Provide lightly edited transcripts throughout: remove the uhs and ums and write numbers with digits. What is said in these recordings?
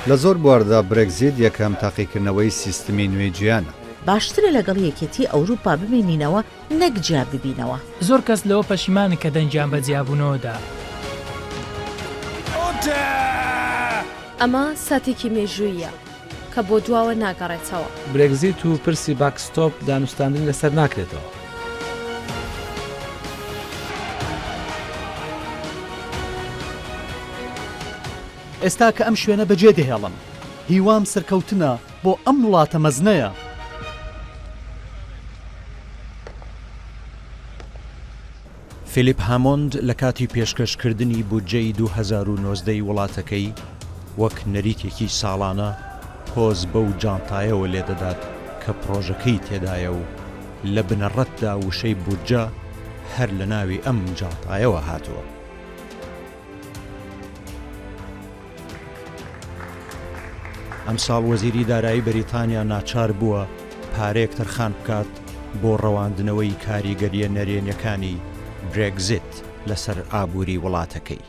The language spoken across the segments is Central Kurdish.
لە زۆر بواردا برێگزیت یەکەم تاقیکردنەوەی سیستمی نوێی جیهانە. باشترە لەگەڵ یەکێتی ئەوروپا بمێنینەوە نەک جیا ببینەوە. زۆر کەس لەوە پەشیمانن کە دەنگیان بە جیابوونەوە دا. ئەمە ساتێکی مێژووییە کە بۆ دواوە ناگەڕێتەوە. برێگزیت و پرسی باکستۆپ دانوستاندنی لەسەر ناکرێتەوە. ئێستا کە ئەم شوێنە بەجێ دەهێڵم، هیوام سەرکەوتنە بۆ ئەم وڵاتە مەزنەیە. فیلیپ هامۆند لە کاتی پێشکەشکردنی بودجەی 2019 ی وڵاتەکەی، وەک نەریتێکی ساڵانە پۆز بەو جانتایەوە لێدەدات کە پڕۆژەکەی تێدایە و لە بنەڕەتدا وشەی بودجە هەر لە ناوی ئەم جانتایەوە هاتووە. ئەمساڵ وەزیری دارایی بەریتانیا ناچار بووە پارەیەک تەرخان بکات بۆ ڕەواندنەوەی کاریگەرییە نەرێنیەکانی برێگزیت لەسەر ئابووری وڵاتەکەی.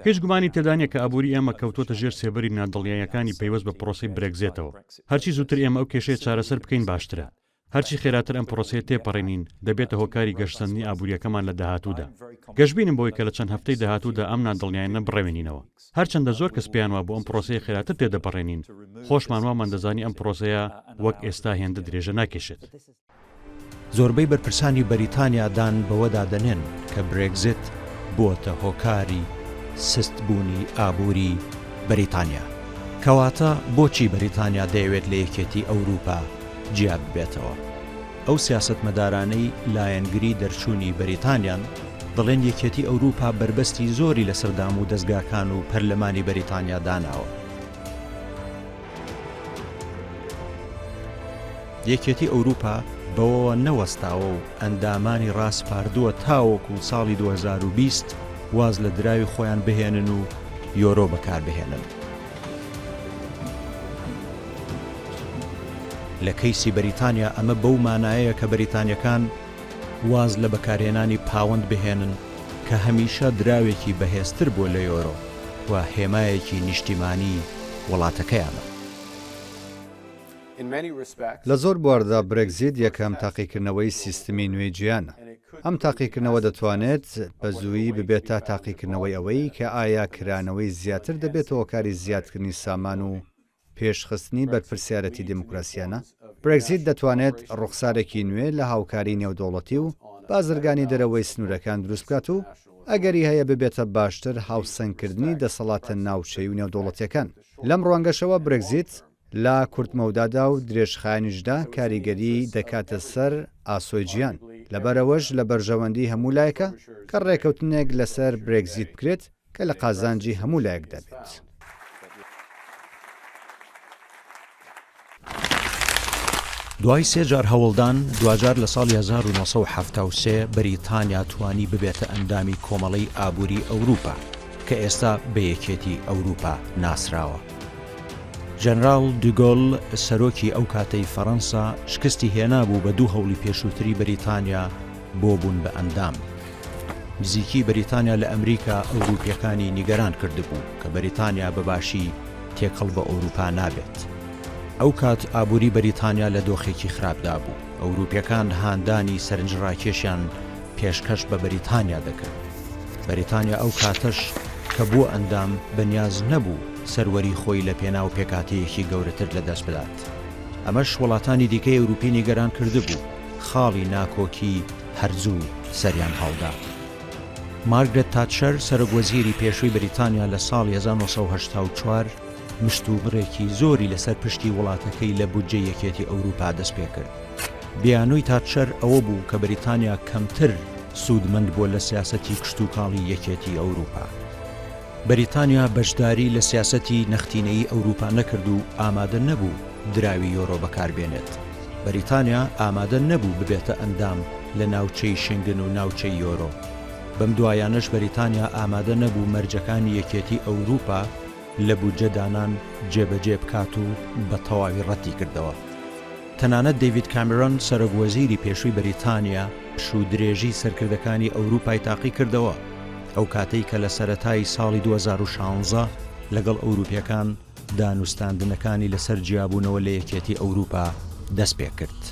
هیچ گومانی تێدا نییە کە ئابووری ئێمە کەوتووەتە ژێر سێبەری نادڵنیاییەکانی پەیوەست بە پرۆسەی برێگزێتەوە. هەرچی زووتر ئێمە ئەو کێشەیە چارەسەر بکەین باشترە. هەرچی خێراتر ئەم پرۆسەیە تێپەڕێنین، دەبێتە هۆکاری گەشەسەندنی ئابوورییەکەمان لە داهاتوودا. گەشبینم بەوەی کە لە چەند هەفتەی داهاتوودا ئەم نادڵنیایانە بڕەوێنینەوە. هەرچەندە زۆر کەس پێیان وابوو ئەم پرۆسەیە خێراتر تێدەپەڕێنین، خۆشمان وامان دەزانی ئەم پرۆسەیە وەک ئێستا هێندە درێژە ناکێشێت. زۆربەی بەرپرسانی بەریتانیا دان بەوەدا دەنێن کە برێگزیت بووەتە هۆکاری سستبوونی ئابووری بەریتانیا. کەواتە بۆچی بەریتانیا دەیەوێت لە یەکێتی ئەوروپا جیا ببێتەوە؟ ئەو سیاسەتمەدارانەی لایەنگری دەرچوونی بەریتانیان، دەڵێن یەکێتی ئەوروپا بەربەستی زۆری لەسەر دامودەزگاکان و پەرلەمانی بەریتانیا داناوە. یەکێتی ئەوروپا بەوەوە نەوەستاوە و ئەندامانی ڕاسپاردووە تاوەکو ساڵی 2020 واز لە دراوی خۆیان بهێنن و یۆرۆ بەکاربهێنن. لە کەیسی بەریتانیا ئەمە بەو مانایەیە کە بەریتانیەکان واز لە بەکارهێنانی پاوەند بهێنن کە هەمیشە دراوێکی بەهێزتر بووە لە یۆرۆ و هێمایەکی نیشتیمانی وڵاتەکەیانە. لە زۆر بواردا برێگزیت یەکەم تاقیکردنەوەی سیستمی نوێی جیهانە. ئەم تاقیکردنەوە دەتوانێت بە زوویی ببێتە تاقیکردنەوەی ئەوەی کە ئایا کرانەوەی زیاتر دەبێتە هۆکاری زیادکردنی سامان و پێشخستنی بەرپرسیارەتی دیموکراسیانە. برێگزیت دەتوانێت ڕوخسارێکی نوێ لە هاوکاری نێودەوڵەتی و بازرگانی دەرەوەی سنوورەکان دروست بکات و ئەگەری هەیە ببێتە باشتر هاوسەنگکردنی دەسەڵاتە ناوچەیی و نێودەوڵەتیەکان. لەم ڕوانگەشەوە برێگزیت لە کورتمەودادا و درێژخایەنیشدا کاریگەری دەکاتە سەر ئاسۆی جیهان، لەبەرئەوەش لە بەرژەوەندی هەموو لایەکە کە ڕێکەوتنێک لەسەر برێگزیت بکرێت کە لە قازانجی هەموو لایەکدا بێت. دوای سێ جار هەوڵدان، دواجار لە ساڵی 1973 بەریتانیا توانی ببێتە ئەندامی کۆمەڵەی ئابووری ئەوروپا کە ئێستا بە یەکێتی ئەوروپا ناسراوە. ژەنراڵ دوگۆل سەرۆکی ئەو کاتەی فەرەنسا شکستی هێنابوو بە دوو هەوڵی پێشووتری بەریتانیا بۆ بوون بە ئەندام. نزیکی بەریتانیا لە ئەمریکا ئەوروپییەکانی نیگەران کردبوو کە بەریتانیا بە باشی تێکەڵ بە ئەوروپا نابێت. ئەو کات ئابووری بەریتانیا لە دۆخێکی خراپدا بوو. ئەوروپییەکان هاندانی سەرنجڕاکێشیان پێشکەش بە بەریتانیا دەکرد. بەریتانیا ئەو کاتەش کە بووە ئەندام بەنیاز نەبوو سەروەری خۆی لە پێناو پێکهاتەیەکی گەورەتر لەدەست بدات. ئەمەش وڵاتانی دیکەی ئەوروپی نیگەران کردبوو. خاڵی ناکۆکی هەر زوو سەریان هەڵدا. مارگرێت تاتشەر، سەرۆک وەزیری پێشووی بەریتانیا لە ساڵی 1984 مشتومڕێکی زۆری لەسەر پشکی وڵاتەکەی لە بودجەی یەکێتی ئەوروپا دەستپێکرد. بیانووی تاتشەر ئەوە بوو کە بەریتانیا کەمتر سوودمەند بووە لە سیاسەتی کشتوکاڵی یەکێتی ئەوروپا. بەریتانیا بەشداری لە سیاسەتی نەختینەیی ئەوروپا نەکرد و ئامادە نەبوو دراوی یۆرۆ بەکاربێنێت. بەریتانیا ئامادە نەبوو ببێتە ئەندام لە ناوچەی شنگن و ناوچەی یۆرۆ. بەم دوایانەش بەریتانیا ئامادە نەبوو مەرجەکانی یەکێتی ئەوروپا لە بودجە دانان جێبەجێ بکات و بە تەواوی ڕەتی کردەوە. تەنانەت دەیڤید کامیرۆن سەرۆک وەزیری پێشووی بەریتانیا پشوودرێژی سەرکردەکانی ئەوروپای تاقی کردەوە ئەو کاتەی کە لە سەرەتای ساڵی 2016 لەگەڵ ئەوروپیەکان دانوستاندنەکانی لەسەر جیابوونەوە لە یەکێتی ئەوروپا دەست پێکرد.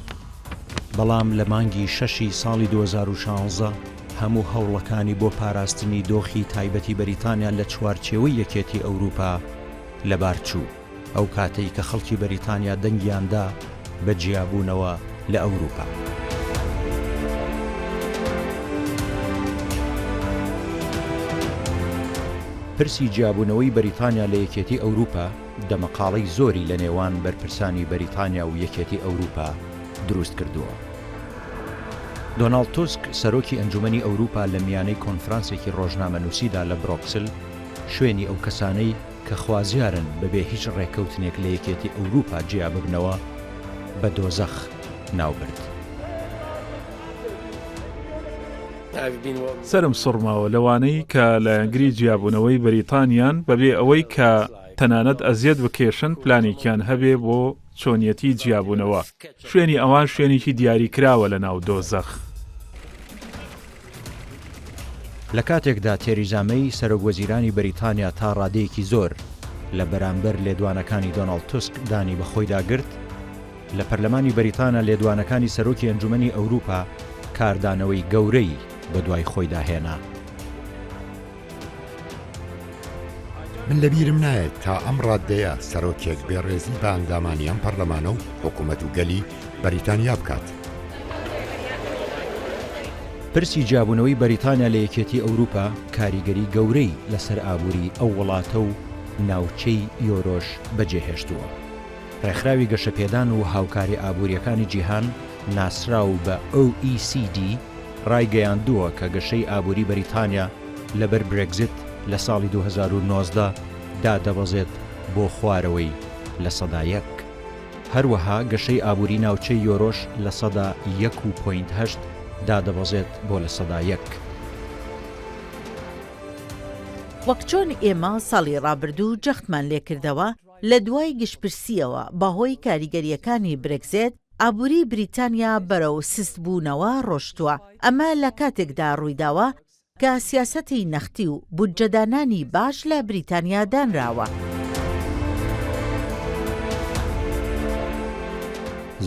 بەڵام لە مانگی شەشی ساڵی 2016 هەموو هەوڵەکانی بۆ پاراستنی دۆخی تایبەتی بەریتانیا لە چوارچێوەی یەکێتی ئەوروپا لەبارچوو، ئەو کاتەی کە خەڵکی بەریتانیا دەنگیان دا بە جیابوونەوە لە ئەوروپا. پرسی جیابوونەوەی بەریتانیا لە یەکێتی ئەوروپا دەمەقاڵەی زۆری لە نێوان بەرپرسانی بەریتانیا و یەکێتی ئەوروپا دروست کردووە. دۆناڵد توسک، سەرۆکی ئەنجومەنی ئەوروپا لە میانەی کۆنفرانسێکی ڕۆژنامەنووسیدا لە برۆکسل، شوێنی ئەو کەسانەی کە خوازیارن بەبێ هیچ ڕێککەوتنێک لە یەکێتی ئەوروپا جیا ببنەوە، بە دۆزەخ ناوبرد. سەرم سوڕماوە لەوانەی کە لایەنگری جیابوونەوەی بەریتانیان بەبێ ئەوەی کە تەنانەت ئەزیەت بکێشن پلانێکیان هەبێ بۆ چۆنیەتی جیابوونەوە. شوێنی ئەوان شوێنێکی دیاریکراوە لەناو دۆزەخ. لە کاتێکدا تێریزا مەی سەرۆک وەزیرانی بەریتانیا تا ڕادەیەکی زۆر لە بەرامبەر لێدوانەکانی دۆناڵد توسک دانی بە خۆیدا گرت، لە پەرلەمانی بەریتانا لێدوانەکانی سەرۆکی ئەنجومەنی ئەوروپا کاردانەوەی گەورەی بەدوای خۆیدا هێنا. من لەبیرم نایەت تا ئەم ڕاددەیە سەرۆکێک بێڕێزی بە ئەندامانی ئەم پەرلەمانە و حکومەت و گەلی بەریتانیا بکات. پرسی جیابوونەوەی بەریتانیا لە یەکێتی ئەوروپا کاریگەری گەورەی لەسەر ئابووری ئەو وڵاتە و ناوچەی یۆرۆش بەجێهێشتووە. ڕێکخراوی گەشەپێدان و هاوکاریە ئابوورییەکانی جیهان ناسراو بە OECD ڕایگەیاندووە کە گەشەی ئابووری بەریتانیا لەبەر برێگزیت لە ساڵی 2019 دا دەبەزێت بۆ خوارەوەی 1%. هەروەها گەشەی ئابووری ناوچەی یۆرۆش 1.8% دادەبەزێت بۆ 1%. وەک چۆن ئێمە ساڵی ڕابردوو جەختمان لێکردەوە، لە دوای گشتپرسییەوە بەهۆی کاریگەرییەکانی برێگزێت، ئابووریی بریتانیا بەرەو سستبوونەوە ڕۆشتووە، ئەمە لە کاتێکدا ڕوویداوە کە سیاسەتی نەختی و بودجەدانانی باش لە بریتانیا دانراوە.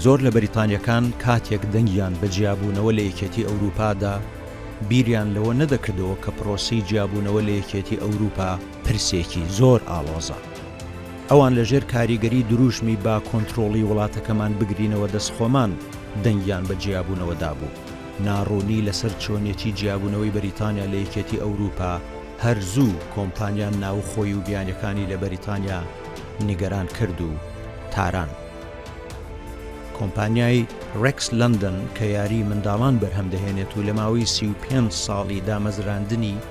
زۆر لە بەریتانییەکان کاتێک دەنگیان بە جیابوونەوە لە یەکێتی ئەوروپا دا، بیریان لەوە نەدەکردەوە کە پرۆسەی جیابوونەوە لە یەکێتی ئەوروپا پرسێکی زۆر ئاڵۆزە. ئەوان لە ژێر کاریگەری درووشمی با کۆنترۆڵی وڵاتەکەمان بگرینەوە دەست خۆمان دەنگیان بە جیابوونەوە دابوو. ناڕوونی لەسەر چۆنیەتی جیابوونەوەی بەریتانیا لە یەکێتی ئەوروپا هەر زوو کۆمپانیا ناوخۆی و بیانیەکانی لە بەریتانیا نیگەران کرد و تاران کۆمپانیای ڕێکس لەندەن کە یاری منداڵان بەرهەم دەهێنێت و لە ماوەی 35 ساڵی دامەزراندنی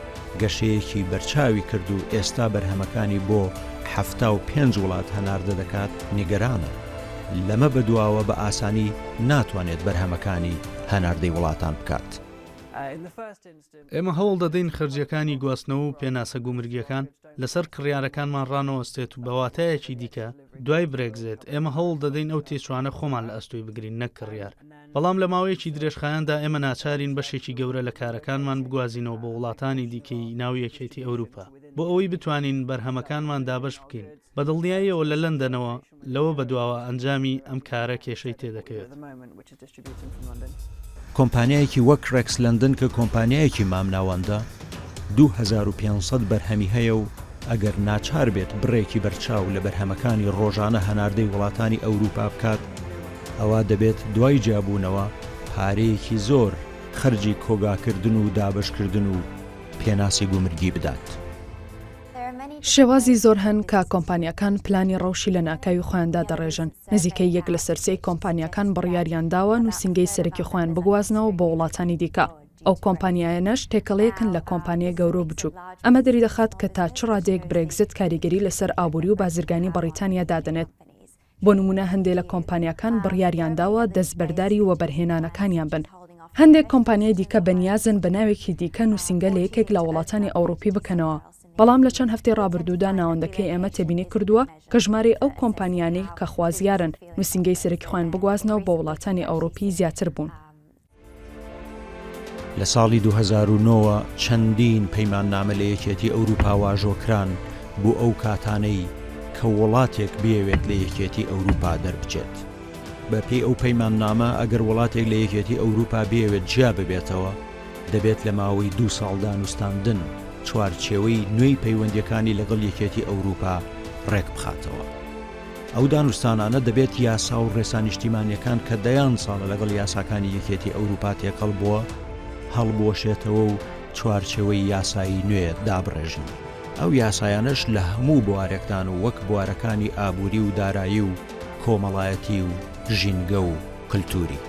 گەشەیەکی بەرچاوی کرد و ئێستا بەرهەمەکانی بۆ 75 وڵات هەناردە دەکات نیگەرانە لەمە بەدواوە بە ئاسانی ناتوانێت بەرهەمەکانی هەناردەی وڵاتان بکات. ئێمە هەوڵ دەدەین خەرجییەکانی گواستنەوە و پێناسە گومرگییەکان لەسەر کڕیارەکانمان ڕانەوەستێت و بە واتایەکی دیکە دوای برێگزێت ئێمە هەوڵ دەدەین ئەو تێچووانە خۆمان لە ئەستۆی بگرین نەک کڕیار بەڵام لە ماوەیەکی درێژخایەندا ئێمە ناچارین بەشێکی گەورە لە کارەکانمان بگوازینەوە بۆ وڵاتانی دیکەی ناو یەکێتی ئەوروپا بۆ ئەوەی بتوانین بەرهەمەکانمان دابەش بکەین بە دڵنیاییەوە لە لەندەنەوە لەوە بەدواوە ئەنجامی ئەم کارە کێشەی تێدەکەوێت. کۆمپانیایەکی وەک ڕێکس لەندەن کە کۆمپانیایەکی مامناوەندە، 2500 بەرهەمی هەیە و ئەگەر ناچار بێت بڕێکی بەرچاو لە بەرهەمەکانی ڕۆژانە هەناردەی وڵاتانی ئەوروپا بکات، ئەوا دەبێت دوای جیابوونەوە پارەیەکی زۆر خەرجی کۆگاکردن و دابەشکردن و پێناسی گومرگی بدات. شێوازی زۆر هەن کە کۆمپانیاکان پلانی ڕەوشی لەناکاوی خۆیان دادەڕێژن، نزیکەی یەک لەسەر سێی کۆمپانیاکان بڕیاریان داوە نووسینگەی سەرەکی خۆیان بگوازنەوە بۆ وڵاتانی دیکە، ئەو کۆمپانیایانەش تێکەڵەیەکن لە کۆمپانیای گەورە و بچووک، ئەمە دەریدەخات کە تا چ ڕادەیەک برێگزت کاریگەری لەسەر ئابووری و بازرگانی بەڕیتانیا دادەنێت. بۆ نموونە هەندێ لە کۆمپانیاکان بڕیاریان داوە دەستبەرداری وەبەرهێنانەکانیان بن. هەندێک کۆمپانیای دیکە بەنیازن بە ناوێکی دیکە نووسینگە لە یەکێک لە وڵاتانی ئەوڕوپی بکەنەوە. بەڵام لە چەند هەفتەی ڕابردوودا ناوەندەکەی ئێمە تێبینی کردووە کە ژمارەی ئەو کۆمپانیانەی کە خوازیارن نووسینگەی سەرەکی خۆیان بگوازنەوە بۆ وڵاتانی ئەوڕوپی زیاتر بوون. لە ساڵی 2009 وە چەندین پەیماننامە لە یەکێتی ئەوروپا واژۆکران بۆ ئەو کاتانەی کە وڵاتێک بیەوێت لە یەکێتی ئەوروپا دەربچێت. بە پێی ئەو پەیماننامە ئەگەر وڵاتێک لە یەکێتی ئەوروپا بیەوێت جیا ببێتەوە دەبێت لە ماوەی دوو ساڵ دانوستاندن چوارچێوەی نوێی پەیوەندیەکانی لەگەڵ یەکێتی ئەوروپا ڕێک بخاتەوە. ئەو دانوستانانە دەبێت یاسا و ڕێسا نیشتیمانیەکان کە دەیان ساڵە لەگەڵ یاساکانی یەکێتی ئەوروپا تێکەڵ بووە، هەڵبوەشێتەوە و چوارچێوەی یاسایی نوێ دابڕێژن. ئەو یاسایانەش لە هەموو بوارێکدان و وەک بوارەکانی ئابووری و دارایی و کۆمەڵایەتی و ژینگە و کلتوری.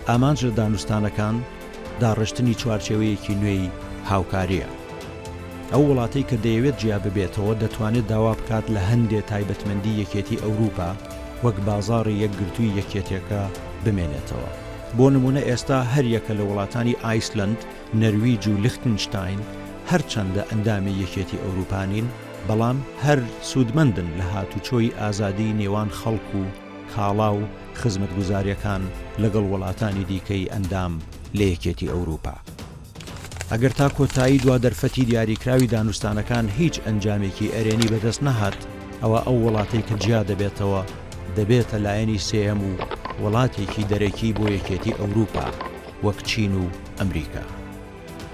ئامانج لە دانوستانەکان داڕشتنی چوارچێوەیەکی نوێی هاوکارییە. ئەو وڵاتەی کە دەیەوێت جیا ببێتەوە دەتوانێت داوا بکات لە هەندێ تایبەتمەندی یەکێتی ئەوروپا وەک بازاڕی یەکگرتووی یەکێتیەکە بمێنێتەوە. بۆ نموونە ئێستا هەریەکە لە وڵاتانی ئایسلەند، نەرویج و لیختنشتاین هەرچەندە ئەندامی یەکێتی ئەوروپا نین، بەڵام هەر سوودمەندن لە هاتوچۆی ئازادی نێوان خەڵک و کاڵا و خزمەتگوزارییەکان لەگەڵ وڵاتانی دیکەی ئەندام لە یەکێتی ئەوروپا. ئەگەر تا کۆتایی دوا دەرفەتی دیاریکراوی دانوستانەکان هیچ ئەنجامێکی ئەرێنی بەدەست نەهات، ئەوا ئەو وڵاتەی کە جیا دەبێتەوە دەبێتە لایەنی سێیەم و وڵاتێکی دەرەکی بۆ یەکێتی ئەوروپا وەک چین و ئەمریکا.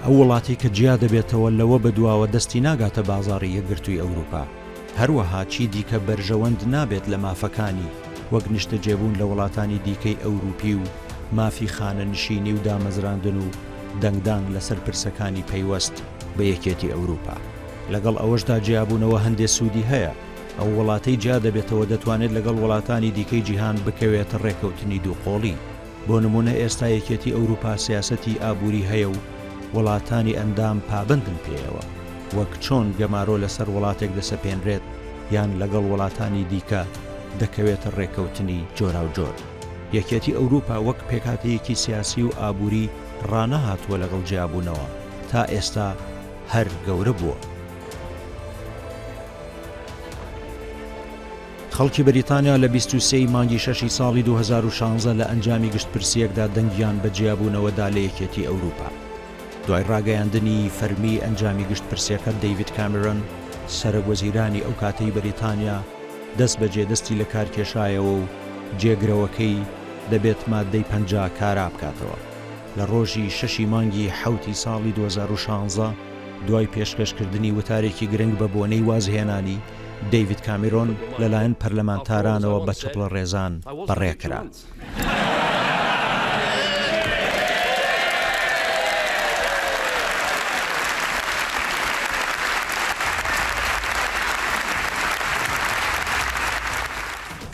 ئەو وڵاتەی کە جیا دەبێتەوە لەوە بەدواوە دەستی ناگاتە بازاڕی یەکگرتووی ئەوروپا، هەروەها چیدیکە بەرژەوەند نابێت لە مافەکانی وەک نیشتەجێبوون لە وڵاتانی دیکەی ئەوروپی و مافی خانەنشینی و دامەزراندن و دەنگدان لەسەر پرسەکانی پەیوەست بە یەکێتی ئەوروپا. لەگەڵ ئەوەشدا جیابوونەوە هەندێ سوودی هەیە، ئەو وڵاتەی جیا دەبێتەوە دەتوانێت لەگەڵ وڵاتانی دیکەی جیهان بکەوێتە ڕێکەوتنی دووقۆڵی. بۆ نموونە ئێستا یەکێتی ئەوروپا سیاسەتی ئابووری هەیە و وڵاتانی ئەندام پابەندن پێیەوە، وەک چۆن گەمارۆ لەسەر وڵاتێک دەسەپێنرێت یان لەگەڵ وڵاتانی دیکە دەکەوێتە ڕێککەوتنی جۆراوجۆر. یەکێتی ئەوروپا وەک پێکهاتەیەکی سیاسی و ئابووری ڕانەهاتووە لەگەڵ جیابوونەوە، تا ئێستا هەر گەورە بووە. خەڵکی بەریتانیا لە 23 ی مانگی شەشی ساڵی 2016 لە ئەنجامی گشتپرسییەکدا دەنگیان بە جیابوونەوە دا لە یەکێتی ئەوروپا. دوای ڕاگەیاندنی فەرمی ئەنجامی گشتپرسییەکە دەیڤید کامیرۆن سەرەک وەزیرانی ئەو کاتەی بەریتانیا دەستبەجێ دەستی لە کار کێشایەوە و جێگرەوەکەی دەبێت ماددەی 50 کارا بکاتەوە. لە ڕۆژی شەشی مانگی حەوتی ساڵی 2016 دوای پێشکەشکردنی وتارێکی گرنگ بە بۆنەی وازهێنانی، دەیڤید کامیرۆن لەلایەن پەرلەمانتارانەوە بە چەپڵەڕێزان بەڕێکرا.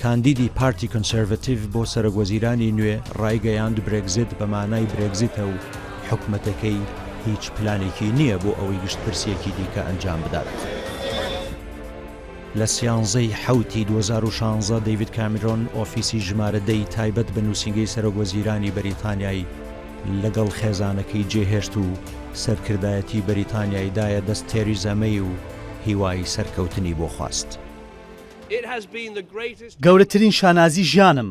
کاندیدی پارتی کۆنسێرڤەتیڤ بۆ سەرۆکوەزیرانی نوێ ڕایگەیاند برێگزیت بە مانای برێگزیتە و حکومەتەکەی هیچ پلانێکی نییە بۆ ئەوەی گشتپرسییەکی دیکە ئەنجام بدات. لە سیانزەی حەوتی 2016 دەیڤید کامیرۆن ئۆفیسی ژمارە دە ی تایبەت بە نووسینگەی سەرۆکوەزیرانی بەریتانیای لەگەڵ خێزانەکەی جێهێشت و سەرکردایەتی بەریتانیای دایە دەست تێریزا مەی و هیوای سەرکەوتنی بۆ خواست. گەورەترین شانازی ژیانم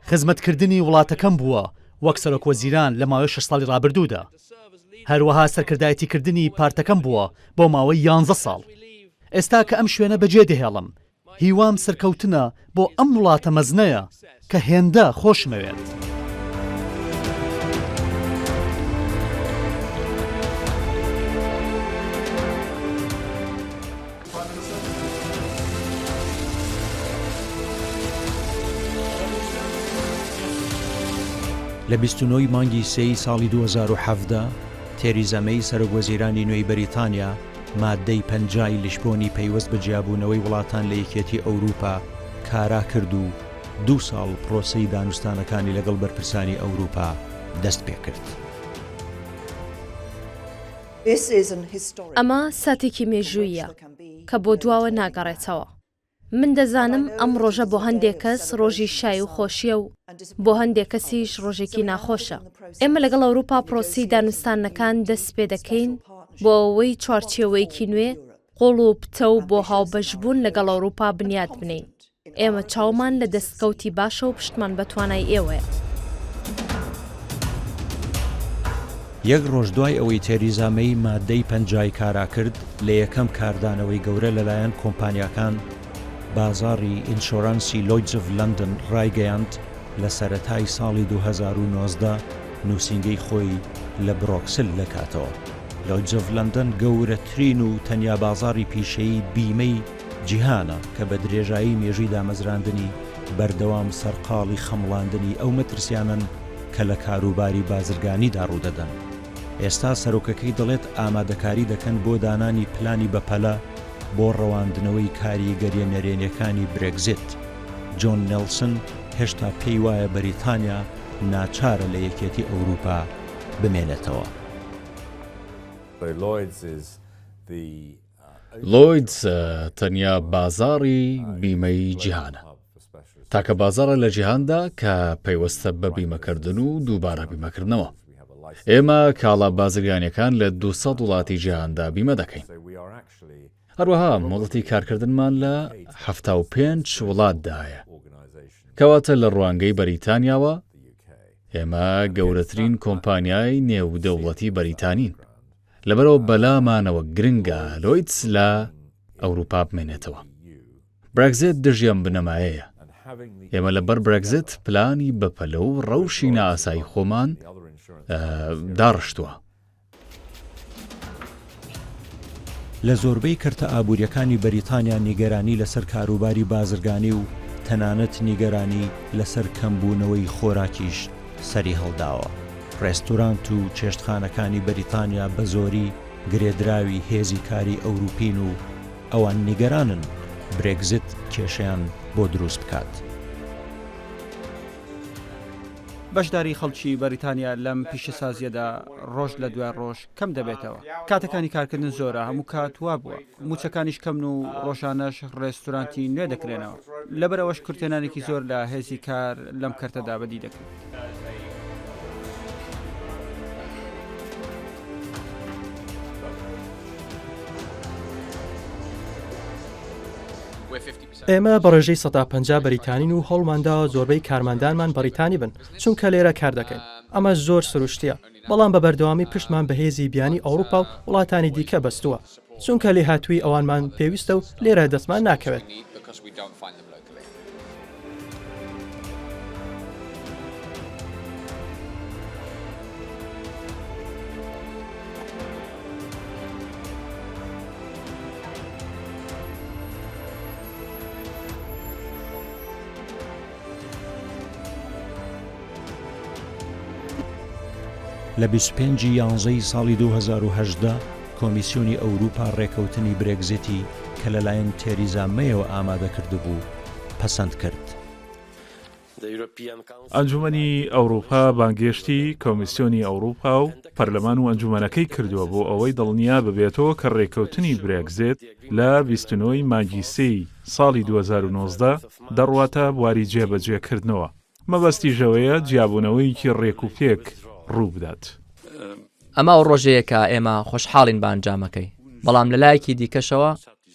خزمەتکردنی وڵاتەکەم بووە وەک سەرۆکوەزیران لە ماوەی شەش ساڵی ڕابردوودا. هەروەها سەرکردایەتیکردنی پارتەکەم بووە بۆ ماوەی یانزە ساڵ. ئێستا کە ئەم شوێنە بەجێدەهێڵم، هیوام سەرکەوتنە بۆ ئەم وڵاتە مەزنەیە کە هێندە خۆشمەوێت. لە 29 ی مانگی سێی ساڵی 2017 تێریزا مەی سەرۆکوەزیرانی نوێی بەریتانیا ماددەی 50 ی لیشبۆنی پەیوەست بە جیابوونەوەی وڵاتان لە یەکێتی ئەوروپا کارا کرد و دوو ساڵ پرۆسەی دانوستانەکانی لەگەڵ بەرپرسانی ئەوروپا دەست پێکرد. ئەمە ساتێکی مێژووییە کە بۆ دواوە ناگەڕێتەوە. من دەزانم ئەم ڕۆژە بۆ هەندێک کەس ڕۆژی شای و خۆشییە و بۆ هەندێک کەسیش ڕۆژێکی ناخۆشە. ئێمە لەگەڵ ئەوروپا پرۆسەی دانوستاندنەکان دەست پێ دەکەین. بۆ ئەوەی چوارچێوەیەکی نوێ، قووڵ و پتەو بۆ هاوبەشبوون لەگەڵ ئەوروپا بنیات بنێین. ئێمە چاومان لە دەستکەوتی باشە و پشتمان بە توانای ئێوەیە. یەک ڕۆژ دوای ئەوەی تێریزا مەی ماددەی پەنجای کارا کرد، لە یەکەم کاردانەوەی گەورە لەلایەن کۆمپانیاکان، بازاڕی ئینشۆرانسی لۆیدز ئۆف لەندەن ڕایگەیاند، لە سەرەتای ساڵی 2019 نووسینگەی خۆی لە برۆکسل دەکاتەوە. لۆیدز ئۆف لەندەن گەورەترین و تەنیا بازاڕی پیشەیی بیمەی جیهانە کە بە درێژایی مێژووی دامەزراندنی بەردەوام سەرقاڵی خەمڵاندنی ئەو مەترسیانەن کە لە کاروباری بازرگانیدا ڕوودەدەن. ئێستا سەرۆکەکەی دەڵێت ئامادەکاری دەکەن بۆ دانانی پلانی بەپەلە بۆ ڕەواندنەوەی کاریگەریە نەرێنیەکانی برێگزیت. جۆن نێڵسن هێشتا پێی وایە بەریتانیا ناچارە لە یەکێتی ئەوروپا بمێنێتەوە. لۆیدز تەنیا بازاڕی بیمەی جیهانە. تاکە بازاڕە لە جیهاندا کە پەیوەستە بە بیمەکردن و دووبارە بیمەکردنەوە. ئێمە کاڵا بازرگانیەکان لە 200 وڵاتی جیهاندا بیمە دەکەین. هەروەها مۆڵەتی کارکردنمان لە 75 وڵاتدا هەیە. کەواتە لە ڕوانگەی بەریتانیاوە ئێمە گەورەترین کۆمپانیای نێودەوڵەتی بەریتانین. لەبەرئەوە بەلامانەوە گرنگە لۆیدز لە ئەوروپا بمێنێتەوە. برێگزیت دژی ئەم بنەمایەیە. ئێمە لەبەر برێگزیت پلانی بەپەلە و ڕەوشی نائاسایی خۆمان داڕشتووە. لە زۆربەی کەرتە ئابوورییەکانی بەریتانیا نیگەرانی لەسەر کاروباری بازرگانی و تەنانەت نیگەرانی لەسەر کەمبوونەوەی خۆراکیش سەریهەڵداوە. ڕێستورانت و چێشتخانەکانی بەریتانیا بەزۆری گرێدراوی هێزی کاری ئەوروپین و ئەوان نیگەرانن برێگزت کێشەیان بۆ دروست بکات. بەشداری خەڵکی بەریتانیا لەم پیشەسازییەدا ڕۆژ لە دوای ڕۆژ کەم دەبێتەوە. کاتەکانی کارکردن زۆرە، هەموو کات وابووە. مووچەکانیش کەمن و ڕۆژانەش ڕێستورانتی نوێ دەکرێنەوە. لەبەر ئەوەش کورتهێنانێکی زۆر لە هێزی کار لەم کەرتەدا بەدی دەکرێت. ئێمە بە ڕێژەی 50% بەریتانین و هەوڵمانداوە زۆربەی کارمەندانمان بەریتانی بن، چونکە لێرە کار دەکەین. ئەمەش زۆر سروشتییە. بەڵام بە بەردەوامی پشتمان بە هێزی بیانی ئەوروپا و وڵاتانی دیکە بەستووە، چونکە لێهاتوویی ئەوانمان پێویستە و لێرە دەستمان ناکەوێت. لە 25 ی یانزەی ساڵی 2018 کۆمیسیۆنی ئەوروپا ڕێکەوتنی برێگزیتی کە لەلایەن تێریزا مەیەوە ئامادە کردبوو پەسەند کرد. ئەنجومەنی ئەوروپا بانگێشتی کۆمیسیۆنی ئەوروپا و پەرلەمان و ئەنجومەنەکەی کردووە بۆ ئەوەی دڵنیا ببێتەوە کە رێککەوتنی برێگزێت لە 29 ی مانگی سێی ساڵی 2019 دەڕواتە بواری جێبەجێکردنەوە، مەبەستیش ئەوەیە جیابوونەوەیەکی رێکوپێک رووبدات. ئەمە ئەو ڕۆژەیە کە ئێمە خۆشحاڵین بە ئەنجامەکەی، بەڵام لەلایەکی دیکەشەوە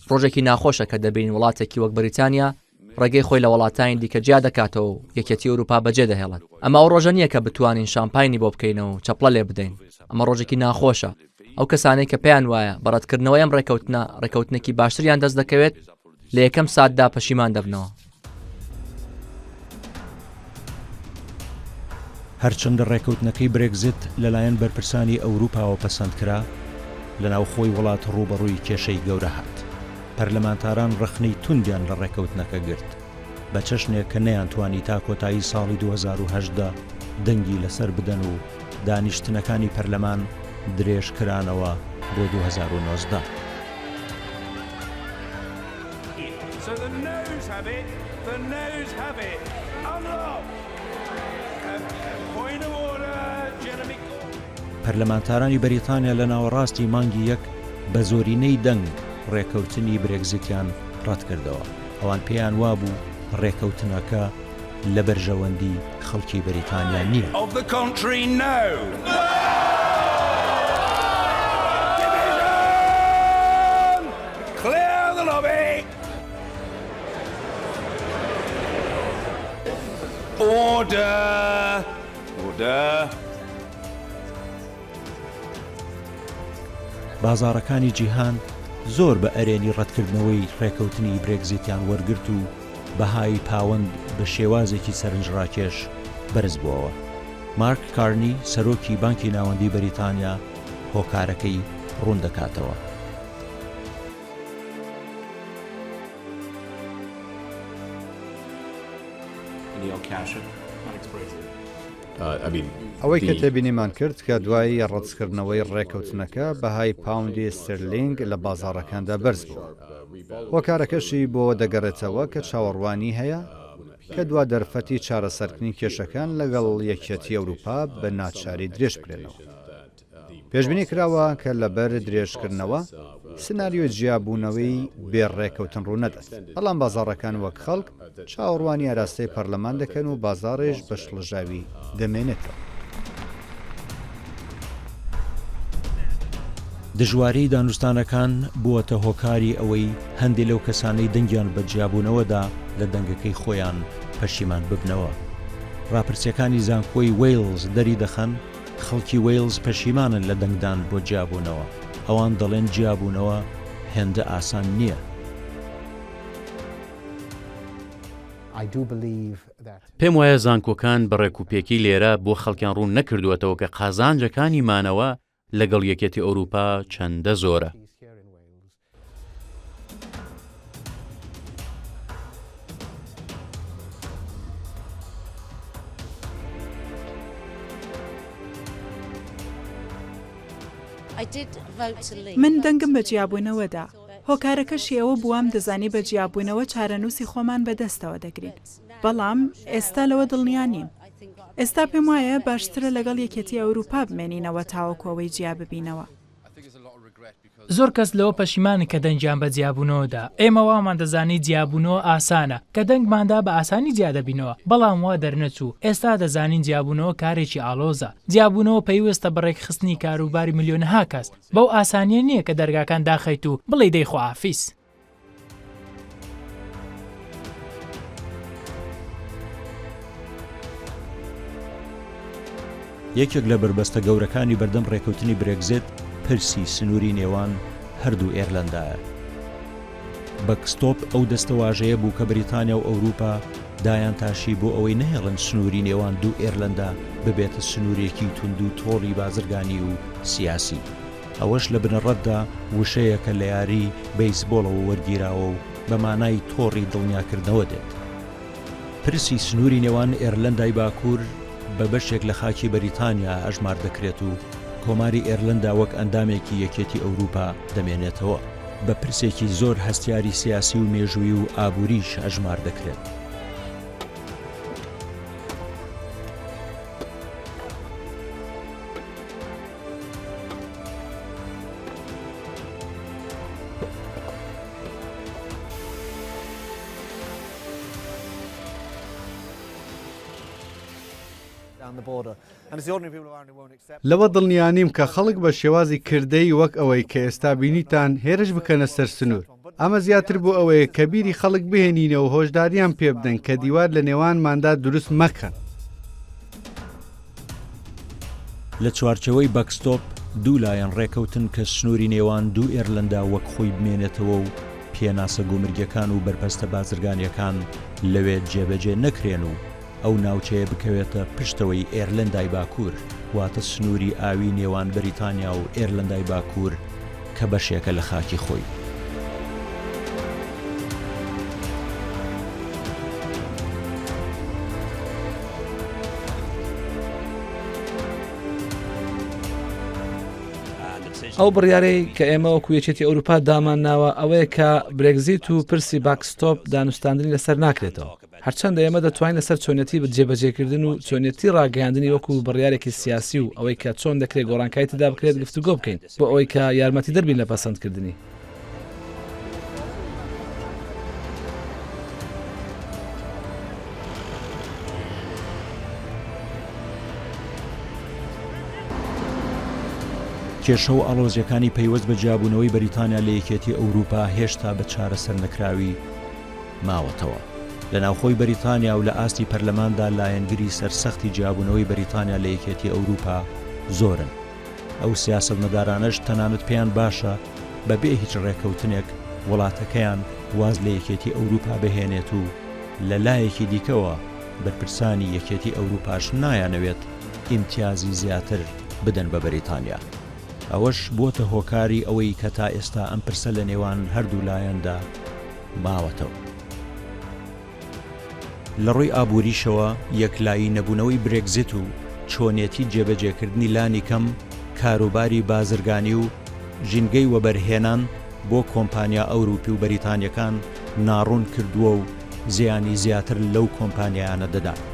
ڕۆژێکی ناخۆشە کە دەبینین وڵاتێکی وەک بەریتانیا ڕێگەی خۆی لە وڵاتانی دیکە جیا دەکاتەوە و یەکێتی ئەوروپا بەجێ دەهێڵێت. ئەمە ئەو ڕۆژە نییە کە بتوانین شامپاینی بۆ بکەینەوە و چەپڵە لێ بدەین. ئەمە ڕۆژێکی ناخۆشە. ئەو کەسانەی کە پێیان وایە بە ڕەتکردنەوەی ئەم ڕێکەوتنە ڕێکەوتنێکی باشتریان دەست دەکەوێت، لە یەکەم ساتدا پەشیمان دەبنەوە. هەرچەندە ڕێکەوتنەکەی برێگزیت لەلایەن بەرپرسانی ئەوروپاوە پەسەندکرا، لە ناوخۆی وڵات ڕووبەڕووی کێشەی گەورە هات. پەرلەمانتاران ڕەخنەی توندیان لە ڕێکەوتنەکە گرت، بە چەشنێک کە نەیانتوانی تا کۆتایی ساڵی 2018 دەنگی لەسەر بدەن و دانیشتنەکانی پەرلەمان درێژکرانەوە بۆ 2019. پەرلەمانتارانی بەریتانیا لە ناوەڕاستی مانگی یەک بە زۆرینەی دەنگ ڕێکەوتنی برێگزیتیان ڕەتکردەوە، ئەوان پێیان وابوو ڕێکەوتنەکە لە بەرژەوەندی خەڵکی بەریتانیا نییە. Order! Order! بازاڕەکانی جیهان زۆر بە ئەرێنی ڕەتکردنەوەی ڕێکەوتنی برێگزیتیان وەرگرت و بەهای پاوەند بە شێوازێکی سەرنجڕاکێش بەرزبووەوە. مارک کارنی، سەرۆکی بانکی ناوەندیی بەریتانیا هۆکارەکەی ڕوون دەکاتەوە. ئەوەی کە تێبینیمان کرد کە دوای ڕەتکردنەوەی ڕێکەوتنەکە بەهای پاوندی ستێرلینگ لە بازاڕەکاندا بەرز بووە. هۆکارەکەشی بۆوە دەگەڕێتەوە کە چاوەڕوانی هەیە کە دوا دەرفەتی چارەسەرکردنی کێشەکان لەگەڵ یەکیەتی ئەوروپا بە ناچاری درێژ بکرێنەوە. پێشبینی کراوە کە لەبەر درێژکردنەوە، سناریۆی جیابوونەوەی بێ ڕێکەوتن ڕوونەدات، بەڵام بازاڕەکان وەک خەڵک چاوەڕوانی ئاراستەی پەرلەمان دەکەن و بازاڕیش بە شڵەژاوی دەمێنێتەوە. دژواریی دانوستانەکان بووەتە هۆکاری ئەوەی هەندێ لەو کەسانەی دەنگیان بە جیابوونەوە دا لە دەنگەکەی خۆیان پەشیمان ببنەوە. ڕاپرسییەکانی زانکۆی وەیڵز دەریدەخەن، خەڵکی وەیڵز پەشیمانن لە دەنگدان بۆ جیابوونەوە، ئەوان دەڵێن جیابوونەوە هێندە ئاسان نییە. پێم وایە زانکۆکان بە ڕێکوپێکی لێرە بۆ خەڵکیان ڕوون نەکردووەتەوە کە قازانجەکانی مانەوە لەگەڵ یەکێتی ئەوروپا چەندە زۆرە. من دەنگم بە جیابوونەوە دا. هۆکارەکەشی ئەوە بوو وامدەزانی بە جیابوونەوە چارەنووسی خۆمان بەدەستەوە دەگرین. بەڵام ئێستا لەوە دڵنیا نیم. ئێستا پێموایە باشترە لەگەڵ یەکێتی ئەوروپا بمێنینەوە تاوەکو ئەوەی جیا ببینەوە. زۆر کەس لەوە پەشیمانن کە دەنگیان بە جیابوونەوە دا. ئێمە وامان دەزانی جیابوونەوە ئاسانە، کە دەنگمان دا بە ئاسانی جیا دەبینەوە، بەڵام وا دەرنەچوو. ئێستا دەزانین جیابوونەوە کارێکی ئاڵۆزە. جیابوونەوە پەیوەستە بە ڕێکخستنی کاروباری ملیۆنەها کەس. بەو ئاسانییە نییە کە دەرگاکان داخەیت و بڵێی دەی خواحافیز. یەکێک لە بەربەستە گەورەکانی بەردەم ڕێکەوتنی برێگزێت پرسی سنووری نێوان هەردوو ئێرلەندایە. بەکستۆپ ئەو دەستەواژەیە بوو کە بریتانیا و ئەوروپا دایانتاشی بۆ ئەوەی نەهێڵن سنووری نێوان دوو ئێرلەندا ببێتە سنوورێکی توند و تۆڵی بازرگانی و سیاسی. ئەوەش لە بنەڕەتدا وشەیەکە لە یاری بەیسبۆڵەوە وەرگیراوە و بە مانای تۆڕی دڵنیاکردنەوە دێت. پرسی سنووری نێوان ئێرلەندای باکوور بە بەشێک لە خاکی بەریتانیا ئەژمار دەکرێت و کۆماری ئێرلەندا وەک ئەندامێکی یەکێتی ئەوروپا دەمێنێتەوە. بە پرسێکی زۆر هەستیاری سیاسی و مێژووی و ئابووریش ئەژمار دەکرێت. لەوە دڵنیانیم کە خەڵک بە شێوازی کردەیی وەک ئەوەی کە ئێستا بینیتان هێرش بکەنە سەر سنوور. ئەمە زیاتر بۆ ئەوەیە کە بیری خەڵک بهێنینەوە و هۆشداریان پێبدەین کە دیوار لە نێوانماندا دروست مەکەن. لە چوارچێوەی بەکستۆپ، دوو لایەن ڕێکەوتن کە سنووری نێوان دوو ئێرلەندا وەک خۆی بمێنێتەوە و پێناسە گومرگیەکان و بەربەستە بازرگانیەکان لەوێ جێبەجێ نەکرێن و ئەو ناوچەیە بکەوێتە پشتەوەی ئێرلەندای باکوور، واتە سنووری ئاوی نێوان بەریتانیا و ئێرلەندای باکوور کە بەشێکە لە خاکی خۆی. ئەو بڕیارەی کە ئێمە وەکو یەکێتی ئەوروپا دامان ناوە ئەوەیە کە برێگزیت و پرسی باکستۆپ دانوستاندنی لەسەر ناکرێتەوە. هەرچەندە ئێمە دەتوانین لەسەر چۆنیەتی جێبەجێکردن و چۆنیەتی ڕاگەیاندنی وەکو بڕیارێکی سیاسی و ئەوەی کە چۆن دەکرێت گۆڕانکاری تێدا بکرێت گفتوگۆ بکەین بۆ ئەوەی کە یارمەتیدەر بین لە پەسەندکردنی. کێشە و ئاڵۆزییەکانی پەیوەست بە جیابوونەوەی بەریتانیا لە یەکێتی ئەوروپا هێشتا بە چارەسەرنەکراوی ماوەتەوە. لە ناوخۆی بەریتانیا و لە ئاستی پەرلەماندا لایەنگری سەرسەختی جیابوونەوەی بەریتانیا لە یەکێتی ئەوروپا زۆرن. ئەو سیاسەتمەدارانەش تەنانەت پێیان باشە بەبێ هیچ ڕێکەوتنێک وڵاتەکەیان واز لە یەکێتی ئەوروپا بهێنێت و لە لایەکی دیکەوە بەرپرسانی یەکێتی ئەوروپاش نایانەوێت ئیمتیازی زیاتر بدەن بە بەریتانیا. ئەوەش بووەتە هۆکاری ئەوەی کە تا ئێستا ئەم پرسە لە نێوان هەردوو لایەندا ماوەتەوە. لە ڕووی ئابووریشەوە یەکلایی نەبوونەوەی برێگزیت و چۆنێتی جێبەجێکردنی لانی کەم کاروباری بازرگانی و ژینگەی وەبەرهێنان بۆ کۆمپانیا ئەوروپی و بەریتانیەکان ناڕوون کردووە و زیانی زیاتر لەو کۆمپانیایانە دەدات.